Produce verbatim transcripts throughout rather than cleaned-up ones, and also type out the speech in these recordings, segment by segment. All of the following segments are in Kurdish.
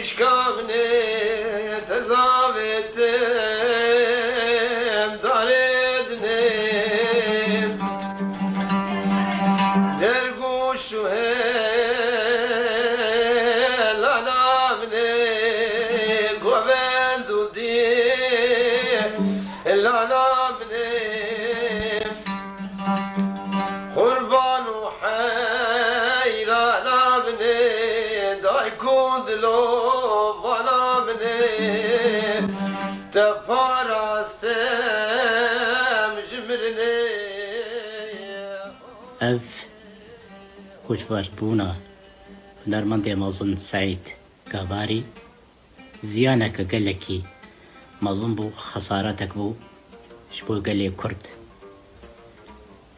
Şkamnê tezavêtim darê dinê. Dergûş û hêla nabinê govend û dî la nabinê. Qurban û heyrana binê, dayk û dilovana binê, te parastem ji mirinê. Ev koçberbûna hunermendê mezin Seîd Gabarî ziyaneke gelekî mezin bû, xesaretek bû ji bo gelê Kurd.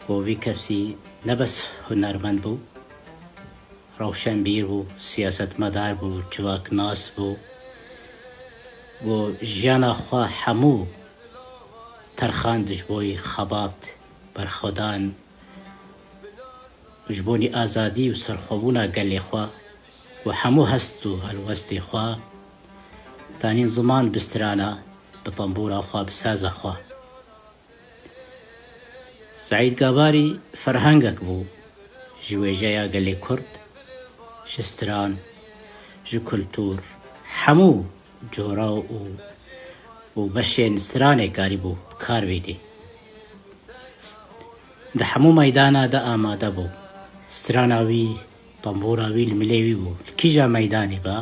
Û vî kesî ne bes hunermend bû, rewşenbîr bû, siyasetmedar bû, civaknas bû. Û jiyana xwe hemû terxand ji bo xebat, berxwedan, ji bonî azadî û serxwebûna gelê xwe û hemû hest û helwestê xwe, tanîn ziman bi strana, bi tembûra xwe, bi saza xwe. Seîd Gabarî ferhengek bû ji wêjeya gelê Kurd, ji stran, ji kultûr, hemû cora û, û beşên stranê karîbû bi kar bînî. Di hemû meydana de amade bû. Strana wî, tembûra wî li milê wî bû. Li kîja meydanê be,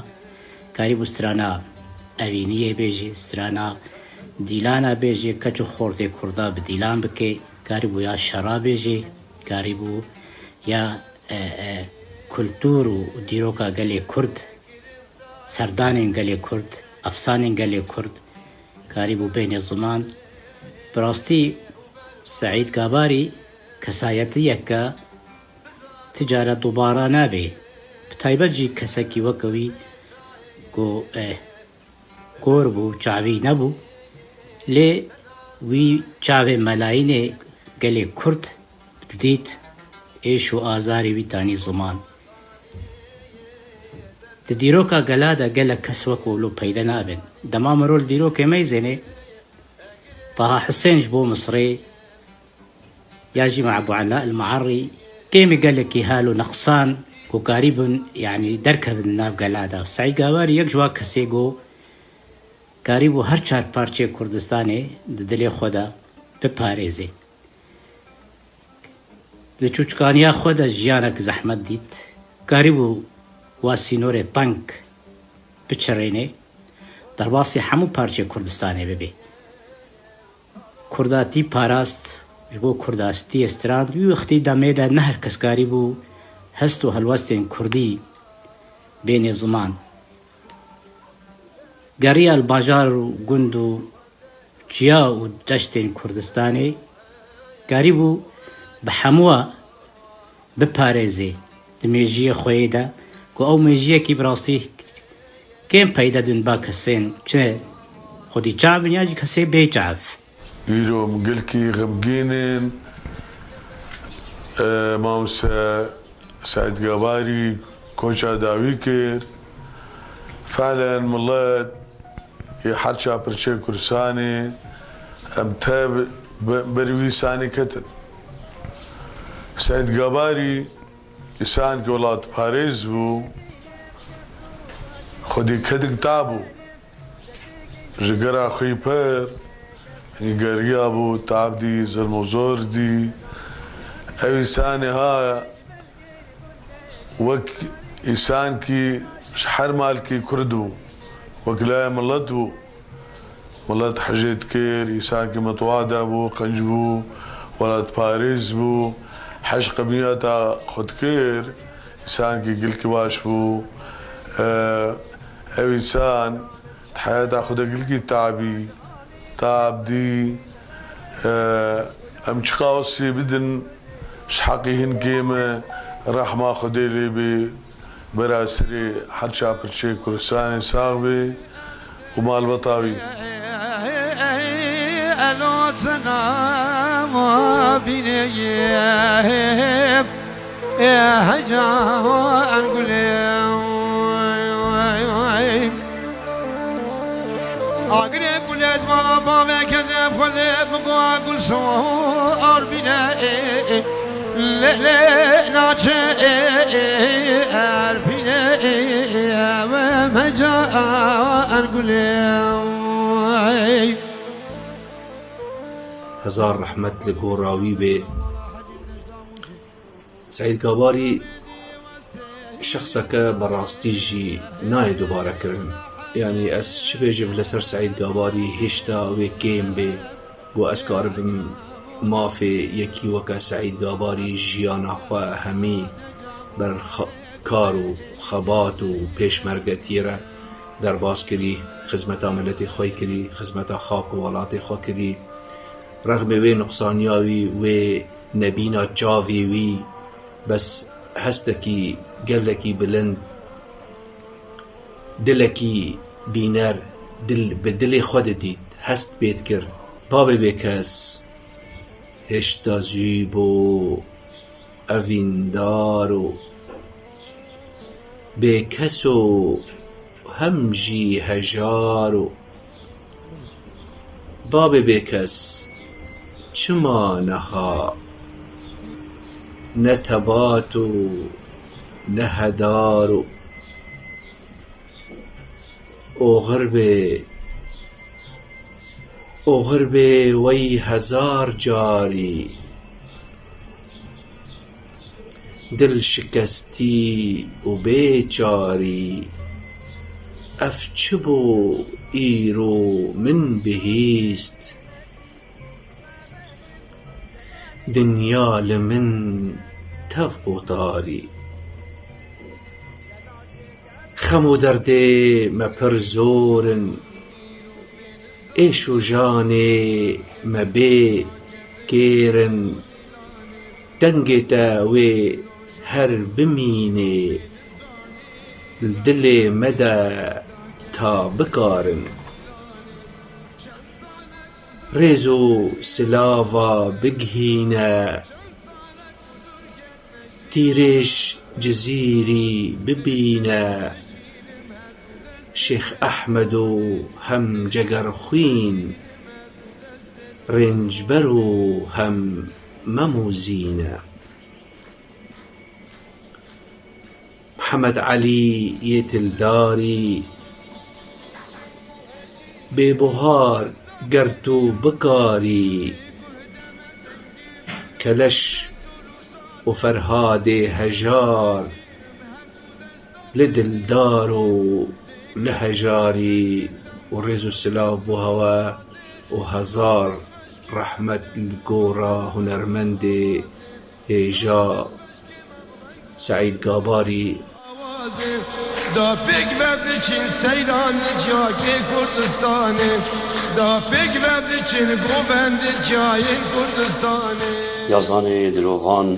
karîbû strana evîniyê bêjî, strana dîlana bêjî, keç û xortê kurda bi dîlan bike, karîbû ya şera bêjî, karîbû ya, e, e, kultûr û dîroka gelê Kurd, serdanên gelê Kurd, efsanên gelê Kurd karîbû bêne ziman. Bi rastî Seîd Gabarî kesayetiyeke ti care dubara nabe. Bi taybet jî kesekî weke wî ku, eh, kor bû, çavî nebû. Lê wî çavê melayînê gelê Kurd didît, êş û azarê wî tanî ziman. Di dîroka gela de gelek kes wek wilo peyde nabin. Dema mirov li dîrokê meyzênê, Taha Husên ji bo Misrê ya jî me Ebû Ela El Mearî, kêmî gelekî hal û neqsan ku karîbûn, yanî derkevin nav gela de. Seîd Gabarî yek ji wan kesê ku karîbû her çar parçeyê Kurdistanê di dilê xwe de biparêzê. Li çûçikaniya xwe de jiyanek zehmet dît. Karîbû wa sînorê teng biçirênê, derbasî hemû parçeyê Kurdistanê bibê. Kurdatî parast, ji bo kurdatiyê strand, wî wextî demê de ne her kes karîbû hest û helwestên kurdî bênê ziman. Geriya li bajar û gund û çiya û deştên Kurdistanê karîbû bi hemû biparêzê di mêjiyê xwe yê de, ku ew mêjiyekî bi rastî kêm peyde dibin ba kesên çi xwedî çav bin ya jî kesê bê çav. Îro em gelkî xemgîn in. E, Mamoste Seîd Gabarî koça dawî kir. Felen milet yê her çar parçeyê Kurdistanê em tev be-, ber wî sanî ketin. Seîd Gabarî însanekî welatparêz bû, xwedî kedek tabû. Ji gera xwe yî pir, hî geriya bû, tab dî, zilm û zor dî. Ew însanê ha wek însankî ji her malkî kurd bû, wek laya milet bû. Milet hejê dikir, însankî mitwada bû, qenc bû, welatparêz bû. Hej qemiyeta xwe dikir, însankî gelkî baş bû. E, ew însan Di heyata xwe de gelkî tabî, tab dî, e, em çiqa wesfê bidin, ji heqî hin kêm e, rehma Xwedê lê bê, bera serê her çar pirçeyê Kurdistanê sax bê û malbata wî. Elo tena ma bîneyim, e heca en gulê. Mala bavê kedem xwedê bigwa gul sor bîne, lê lê naçe erpîne, we meca ergulê. Hezar rehmet li gora wî bê. Seîd Gabarî şexseke bi rastî jî nayê dubare kirin. Yanî ez çi bêjim li ser Seîd Gabarî, hêşta wê kêm bê ku ez karibim mafê yekî weke Seîd Gabarî jiyana xwe hemî ber xa-, kar û xebat û pêşmergetiyê re derbas kirî, xizmeta miletê xwe kirî, xizmeta xak û welatê xwe kirî. Rexmê wê nuqsaniya wî, wê nebîna çavê wî, bes hestekî gelekî bilind, dilekî bîner, dil, bi dilê xwe didît, hest pê dikir. Bavê bêkes, hêşta zû bû evîndar û bêkes û hem jî hejar û Babê bêkes, çima neha ne tebat û ne hedar û oxir bê, oxir bê wey hezar carî. Dil şikestî û bêçarî, ev çi bû îro min bihîst? Dinya li min tev û tarî. Xem û derdê me pir zor in, êş û janê me bê kêr in. Dengê te wê her bimînê li dilê me de ta bikarin. Rêz û silava bigihîne, tîrêj Cizîrî bibîne. Şêx Ehmed û hem Cegerxwîn, rêncber û hem Mem û Zîne. Mihemed Elî yê Tildarî, bêbuhar ger tu bikarî, Keleş û Ferhadê hejar, li dildar û li hejarî û rêz û silav bo hewe û hezar rehmet li gora hunermendê hêja Seîd Gabarî. Da pêk ve biçin seyran ciyakê Kurdistanê. Da pêk ve biçin govend ciyayên Kurdistanê. Yazanê dilovan,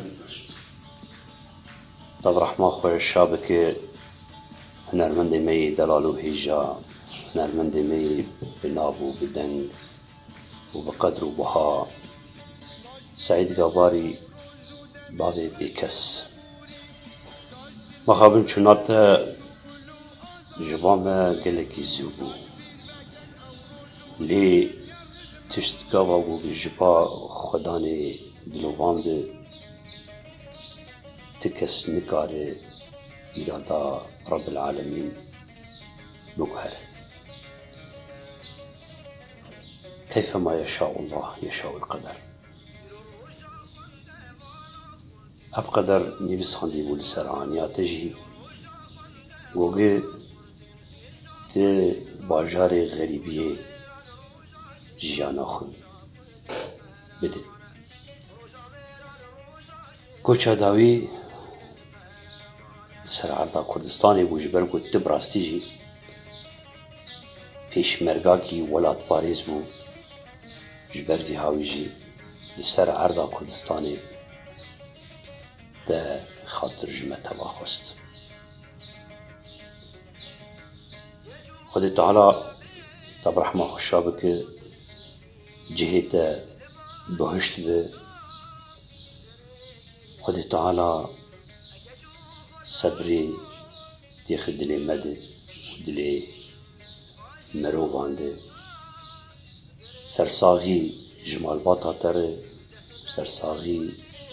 te bi rehma xwe şa bike, hunermendê me yê delal û hêja, hunermendê me yê bi nav û bi deng û bi qedr û buha, Seîd Gabarî, bavê bêkes. Mixabin çûna te ji ba me gelekî zû bû. Lê tişt gava ku ji ba xwedanê dilovan be, ti kes nikare îrada Rebbil Alemîn biguhere. Keyfe ma yeşaullah yeşaul qeder. Ev qeder nivîsandî bû li ser aniya te jî. Gogi ti bajarê xerîbiyê jiyana xwe bide. Koça dawî li ser erda Kurdistanê bû, ji ber ku ti bi rastî jî pêşmergakî welatparêz bû, ji ber vî hawî jî li ser erda Kurdistanê te xatir ji me teva xwest. Xwedê Teala te bi rehma xwe şa bike, cihê te bihişt be. Xwedê Teala sebrê têxi dilê me de û dilê mirovan de. Sersaxî ji malbata te re, sersaxî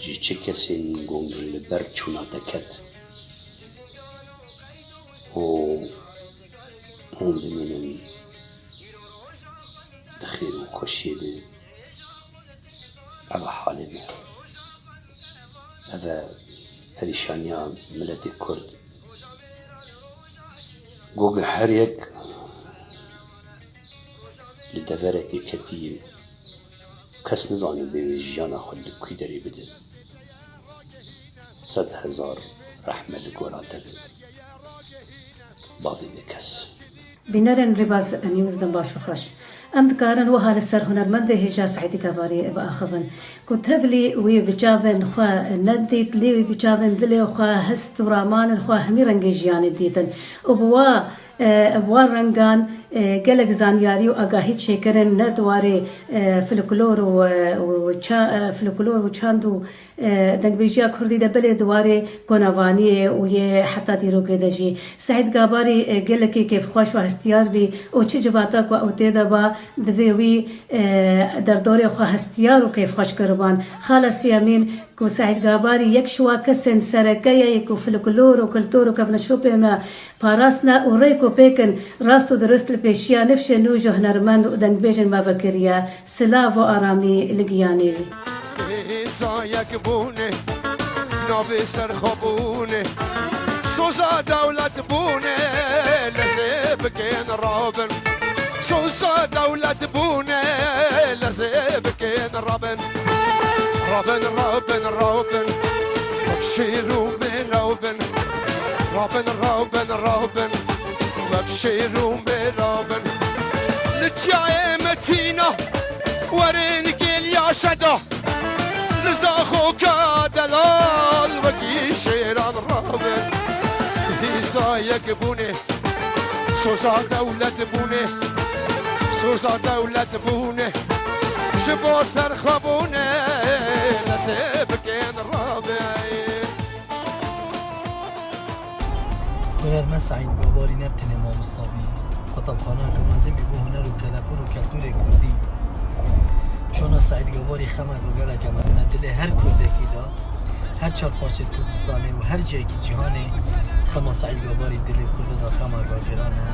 ji çi kesên ku li ber çûna te ket û hûn bimînin di xêr û xweşiyê de. Ev e halê me. Ev e perîşaniya miletê Kurd. Goga her yek li deverekê ketiye. Kes nizane bê wê jiyana xwe li kû derê bide. Sed hezar rehme li gora te ve. Bavê bêkes. Bînerên Rêbaz News, dem baş û xweş. Em dikarin wiha li ser hunermendê hêja Seîd Gabarî biaxivin, ku tevlî wî bi çavên xwe nedît, lê wî bi çavên dilê xwe, hest û ramanên xwe hemî rengê jiyanê dîtin û bi wa, e, bi wan rengan, e, gelek zanyarî û agahî çêkirin, ne di warê, e, folklor û, e, û ça-, e, folklor û çand û e, dengbêjiya kurdî de, belê di warê konavaniyê û yê heta dîrokê de jî. Seîd Gabarî, e, gelekî kêfxweş û hestiyar bî û çi civata ku ew tê de ba, divê wî, e, derdorê xwe hestiyar û kêfxweş kiriban. Xala Siyamîn, ku Seîd Gabarî yek ji wa kesên sereke ye, yê ku folklor û kultur û kevneşopê me parasne û rêk û pêkin rast û dirust li pêşiya nifşên nû ji hunermend û dengbêjên me vekiriye. Silav û aramî li giyanê wî. Hêza yekbûnê, navê serxwebûnê, soza dewletbûnê, lezê bikên rabin. Soza dewletbûnê, lezê bikên rabin. Rabin, rabin, rabin, wek şêr û mêr rabin. Rabin, rabin, rabin, wek şêr û mêr rabin. Li çiyayê Metîna, werin kêliya şeda. Li Zaxoka delal, wekî şêran rabin. Hêza yekbûnê, soza dewletbûnê, soza dewletbûnê, ji bo serxwebûnê, lezê bikên rabê. Hunermend Seîd Gabarî ne tenê mamosta bî, qutabxaneyeke mezin bî bo huner û kelepûr û keltûrê kurdî. Çona Seîd Gabarî xemeka geleke mezin e dilê her kurdekî de. Her çar parçeyê Kurdistanê û her cihekî cîhanê xema Seîd Gabarî dilê Kurda da xemeka giran e.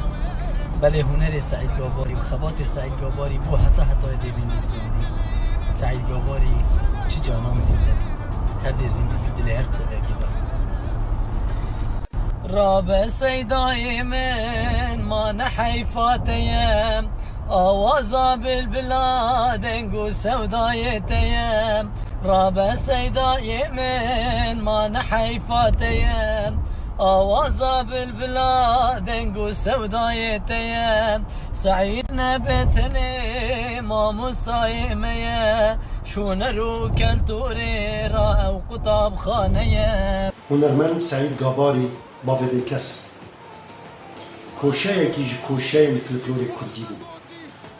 Belê hunerê Seîd Gabarî û xebatê Seîd Gabarî bo heta hetayê dê bînin zindî. Seîd Gabarî çi canan dîtin, her dê zindî bî dilê her kurdekî de. Rabe seydayê min, ma ne heyfa te ye. Awaza bilbila, deng û sewdayê te ye. Rabe seydayê min, ma ne heyfa te ye. Awaza bilbila, deng û sewdayê te ye. Seîd nebe tenê mamostayê me ye. Ji huner û keltûrê re ew qutabxane ye. Hunermend Seîd Gabarî, bavê bêkes, koşeyekî ji koşeyên folklorê kurdî bû.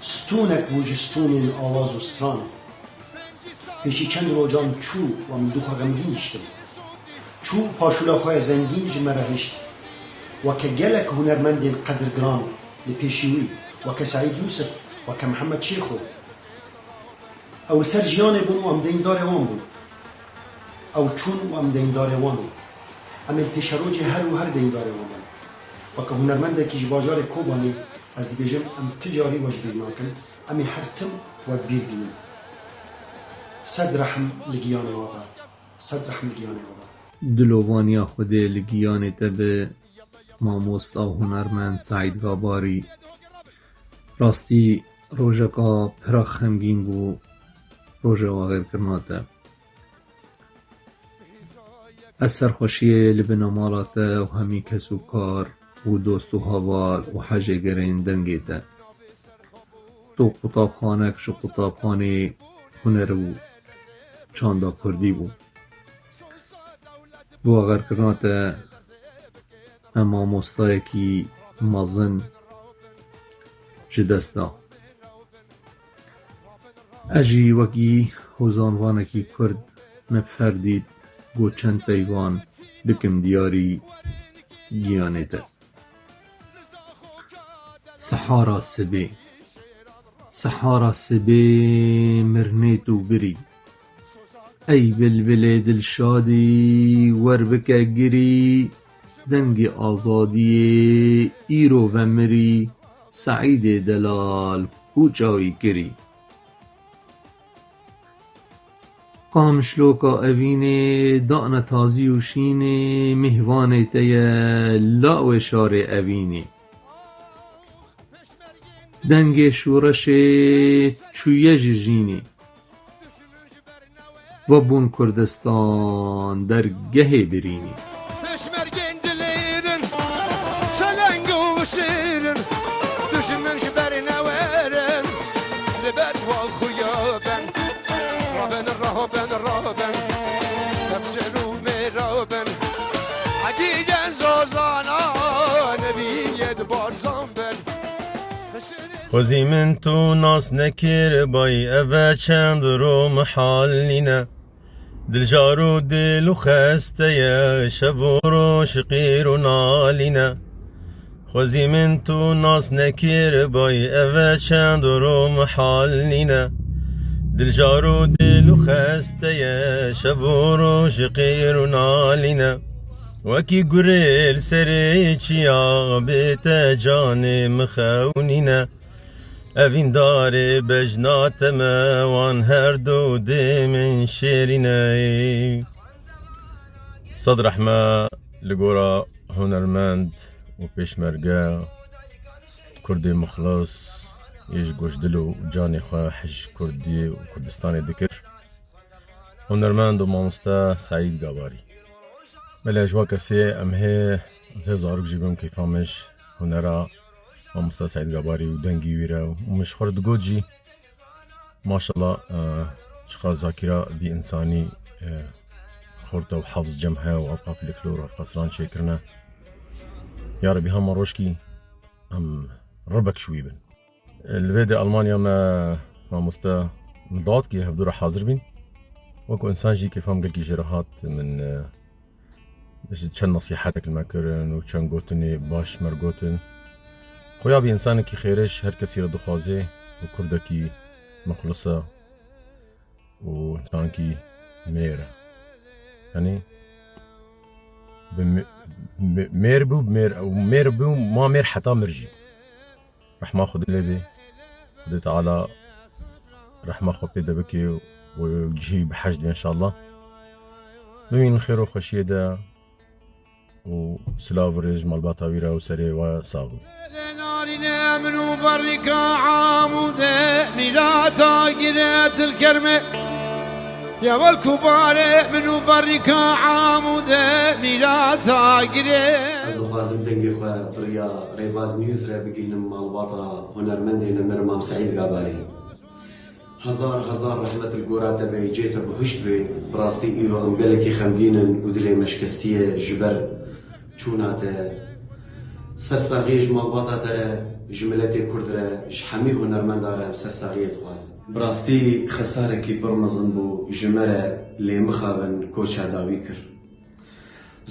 Stûnek bû ji stûnên awaz û stranê. Pêşî çend rojan çû û em li dû xwe xemgîn hiştin. Çû paşûla xwe ya zengîn ji me re hişt. Weke gelek hunermendên qedirgiran li pêşî wî, weke Seîd Yûsif, weke Mihemed Şêxo. Ew li ser jiyanê bûn û em deyndarê wan bûn. Ew çûn û em deyndarê wan in. Em ê li pêşerojê her û her deyndarê wan bin. Weke hunermendekî ji bajarê Kobanê ez dibêjim, em ti carî we ji bîr nakin. Em ê her tim we bi bîr bînin. Sed rehm li giyanê we be. Sed rehm li giyanê we be. Dilovaniya Xwedê li giyanê te be, mamosta û hunermend Seîd Gabarî. Rastî rojeka pira xemgîn bû, roja agirkirina te. Ez serxweşiyê li binamala te û hemî kes û kar û dost û heval û hejêgerên dengê te. Tu qutabxanek ji qutabxanê huner û çanda kurdî bû. Bi agirkirina te me mamostayekî mezin ji dest da. Ez jî wekî hozanvanekî kurd me bi fer dît ku çend peyvan bikim diyarî giyanê te. Sehara sibê. Sihara sibê mirnê tu birî. Ey bilbilê dilşadî, wer bike girî, dengê azadiyê îro vemirî, Seîdê delal kûça wî kirî. Qamişloka evînê, dane tazî û şînê, mêhvanê te ye, la wê şarê evînê. Dengê şûreşê çûye ji jînê. Vebûn Kurdistan dergehê birînê. Pêşmergên dilêrin, çeleng û şêrin, dijmin ji ber newerin, li ber wan xuya ben. Raben, raben, raben, tevcel û mêra ben. Hediye zozana, nebiye di barzan ben. Xwezî min tu nas nekir bay, eve çend ro mihal nîne. Diljar û dil û xeste ye, şev û roj qîr û nalîne. Xwezî min tu nas nekir bay, eve çend ro mihal nîne. Diljar û dil û xeste ye, şev û roj qîr û nalîne. Wekî gurê li serê çiya, bê te canê min xewnîne. Evîndarê bejna te me, wan her du dê min şêrîne. Sed rehme li gora hunermend û pêşmerge, Kurdê mixlis, yê ji goşdil û canê xwe hij Kurdiyê û Kurdistanê dikir. Hunermend û mamoste Seîd Gabarî. Belê, ji wa kesê em hê, ez hê zarok jî bim, keyfa min ji hunera mamoste Seîd Gabarî û dengî wî re û min ji xwe re digot jî, maşallah, e, çiqas zakîra vî însanî, e, xurt e û hefz cem heye û evqa folklor û evqa stran çêkirine. Ya Rebî hema rojkî em ribek ji wî bin. Li vê de Almanya me mamoste Mildatkî hevdû re hazir bîn. Wekî însan jî kêfa min gelkî jê re hat, min, e, ji çend nesîhetek li me kirin û çend gotinê baş ji me re gotin. Xuya bî însanekî xêrê ji her kesî re dixwazê û Kurdekî muxlis e û însanekî mêr e. Yanî bi mê-, mê-, mêr bû, mêr, mêr bû, ma mêr heta mir jî. Rehma Xwedê lê bê. Xwedê Teala rehma xwe pê de bike û cihî bi hecd be înşallah. Bimînin xêr û xweşiyê de û silav û rêz ji malbata wî re û serê we sax be. Narîne min û berrîka amûde mîrata giret il kerme. Ya welkû barê min û berrîka amûde mîrata girê. Ez dixwazim dengê xwe bi riya Rêbaz News re bigihînim malbata hunermendê me mir Mam Seîd Gabarî. Hezar hezar rehmet li gora te be, cihê te bihişt be. Bi rastî îro em gelekî xemgîn in û dilê me şikestî ye ji ber çûna te. Sersaxiyê ji malbata te re, ji miletê Kurd re, ji hemî hunermenda re em sersaxiyê dixwazin. Bi rastî xesarekî pir mezin bû ji me re, lê mixabin koça dawî kir.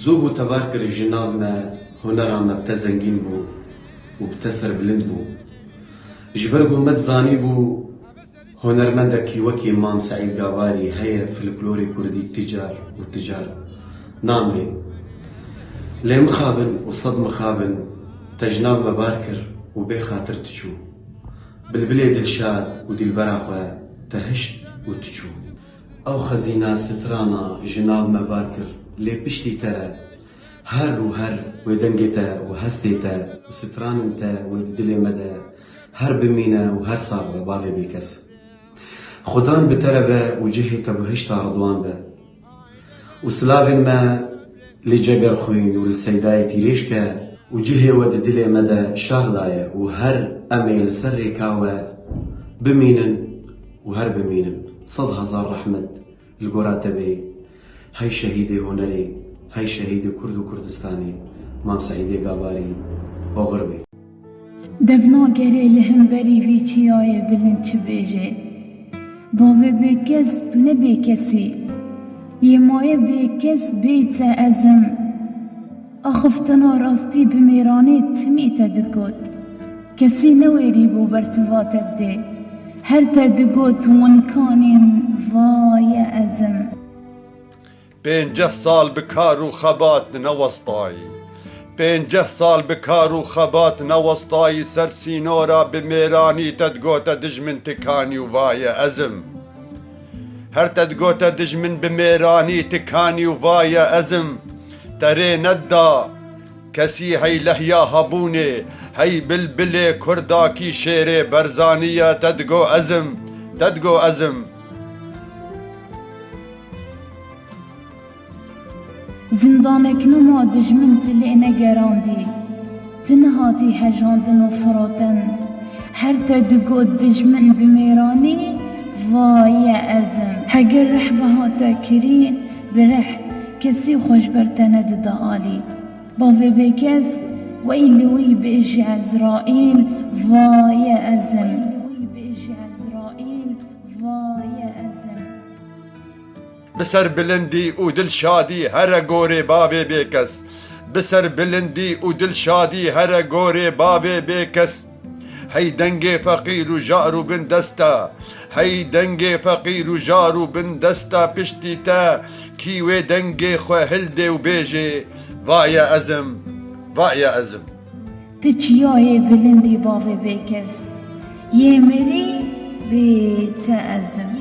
Zû bû te bar kir ji nav me, hunera me bi te zengîn bû û bi te serbilind bû. Ji ber ku me dizanîbû hunermendekî wekî Mam Seîd Gabarî heye folklorê kurdî ti car û ti car namrê. Lê mixabin û sed mixabin te ji nav me bar kir û bê xatir tu çû. Bilbilê dilşad û dîlbera xwe te hişt û tu çû. Ew xezîna strana ji nav me bar kir, lê piştî te re her û her wê dengê te û hestê te û stranên te wê di dilê me de her bimîne û her sax be, bavê bêkes. Xudan bi te re be û cihê te bihişta ridwan be. Û silavên me li Cegerxwîn û li Seydayê Tîrêj ke û cihê we di dilê me de şax daye û her em ê li ser rêka we bimînin û her bimînin. Sed hezar rehmet li gora te bê. Hey şehîdê hunerê, hey şehîdê Kurd û Kurdistanê, Mam Seîdê Gabarî oxir bê. Dev nagerê li hemberî vî çiyayê bilind çi bêjê. Bavê bêkes, tu ne bêkesî. Yê maye bêkes bêyî te ez im. Axiftina rastî bi mêranê timî te digot. Kesî newêrîbû bersiva te bidê. Her te digot winkanîm, vaye ez im. Pênceh sal bi kar û xebat newestayî. Pênceh sal bi kar û xebat newestayî, ser sînora bi mêranî te digote dijmin tikanî û vaye ez im. Her te digote dijmin bi mêranî tikanî û vaye ez im. Te rê nedda kesî hey lehya hebûnê, hey bilbilê kurdakî şêrê Berzanî ye, te digo ez im, te digo ez im. Zindanek nima dijmin tu lê negerandî. Tu nihatî hejandin û firotin. Her te digot dijmin bi mêranî, vaye ez im. Heger rih bihate kirîn, bi rih kesî xwe ji ber te nedida alî. Bavê bêkes, wey li wî bêje Ezraîl, vaye ez im. Vaye ez im. Bi serbilindî û dilşadî here gorê bavê bêkes. Bi serbilindî û dilşadî here gorê bavê bêkes. Hey dengê feqîr û jar û bindesta. Hey dengê feqîr û jar û bindesta piştî te. Kî wê dengê xwe hildê û bêjê, vaye ez im, vaye ez im. Tu çiyayê bilindî bavê bêkes. Yê mirî bê te ez im.